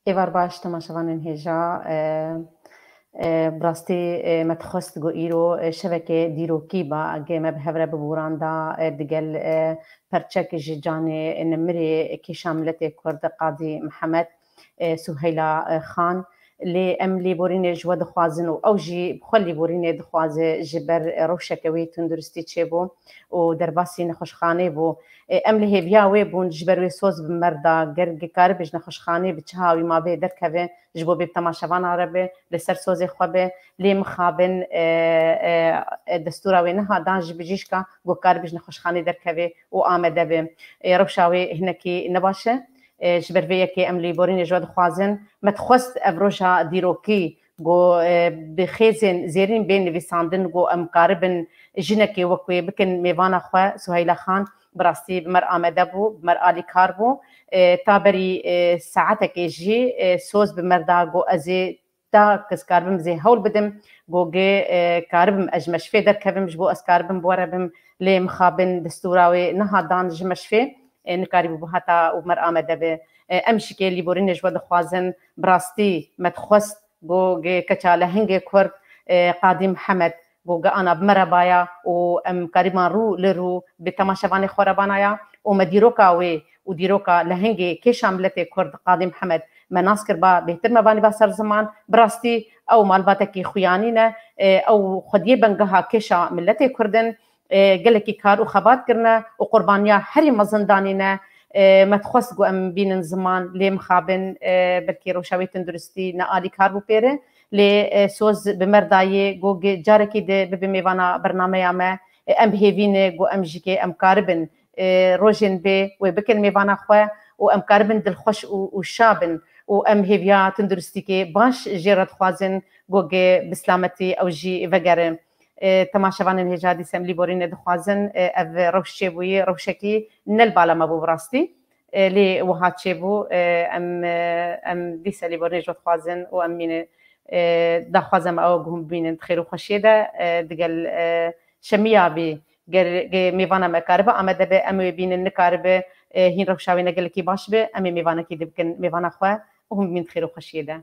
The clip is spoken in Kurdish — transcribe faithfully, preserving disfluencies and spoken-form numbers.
Êvar baş, temaşevanên hêja. E, e, bi rastî, e, me dixwest ku îro, e, şeveke dîrokî ba, ge me bi hev re bibûranda, e, digel, e, perçek ji canê nimirê kêşa miletê Kurd Qadî Mihemed, e, Suheyla, e, Xan. Lê em lêborînê ji we dixwazin û ew jî bi xwe lêborînê dixwaze ji ber, e, rewşeke wê tunduristî çêbû û derbasî nexweşxanê bû. E, em li hêviya wê bûn, ji ber wê soz bi me re da, ger karibe ji nexweşxanê bi çi hawî ma bê derkeve, ji bo bê bi temaşevana re be, li ser sozê xwe be, lê mixabin, e, e, e, destûra wê niha dan ji bijîşka ku karibe ji nexweşxanê derkeve û amede be. E, rewşa wê hinekî ne baş e. E, ji ber vê yekê em lêborînê ji we dixwazin. Me dixwest ev roja dîrokî ku, e, bi xêzên zêrîn bên nivîsandin ku em karibin jinekê wek wê bikin mêvana xwe, Suheyla Xan, bi rastî bi me re amede bû, bi me re alîkar bû. E, ta berî, e, saetekê jî, e, soz bi me re da ku ez ê ta kes karibim zê hewl bidim, ku gê, e, karibim ez ji meşfê derkevim, ji bo ez karibim bi we re bim, lê mixabin destûra wê niha dan ji meşfê, e, nikarîbû bihata û bi me re amede be. E, em jî kê lêborînê ji we dixwazin, bi rastî me dixwest ku gê keça lehengê Kurd, e, Qadî Mihemed, ku ge ana bi me re baya û em karîban rû li rû bi temaşevanê xwe re banaya û me dîroka wê û dîroka lehengê kêşa miletê Kurd Qadî Mihemed me nas kir ba, bêhtir me banî ba ser ziman. Bi rastî ew malbatekî xuyanî ne, e, ew xwediyê bengeha kêşa miletê Kurd in, e, gelekî kar û xebat kirine û qurbaniya herî mezin danîne. E, me dixwest ku em bînin ziman, lê mixabin, e, belkî rewşa wê tunduristî ne alîkar bû pê re. Lê, e, soz bi me re dayê, ku ge carekî di bibe mêvana bernameya me. E, em bi hêvî ne ku em jî kê em karibin, e, rojên bê wê bikin mêvana xwe û em karibin dilxweş û, û şa bin û em hêviya tunduristîkê baş jê re dixwazin ku ge bi silametî ew jî vegere. E, temaşevanên hêja dîsa em lêborînê dixwazin, e, ev rewş çêbûyî, rewşekî ne li bala me bû bi rastî. E, lê wiha çêbû, e, em, e, em dîsa lêborînê ji we dixwazin û em mîne, e, daxwaza me ew e ku hûn bimînin di xêr û xweşiyê de, e, digel, e, şemiya bî, ger, ge mêvana me karibe amede be, em wê bînin, nikaribe, e, hîn rewşa wê ne gelekî baş be, em ê mêvanekî di bikin mêvana xwe û hûn bimînin di xêr û xweşiyê de.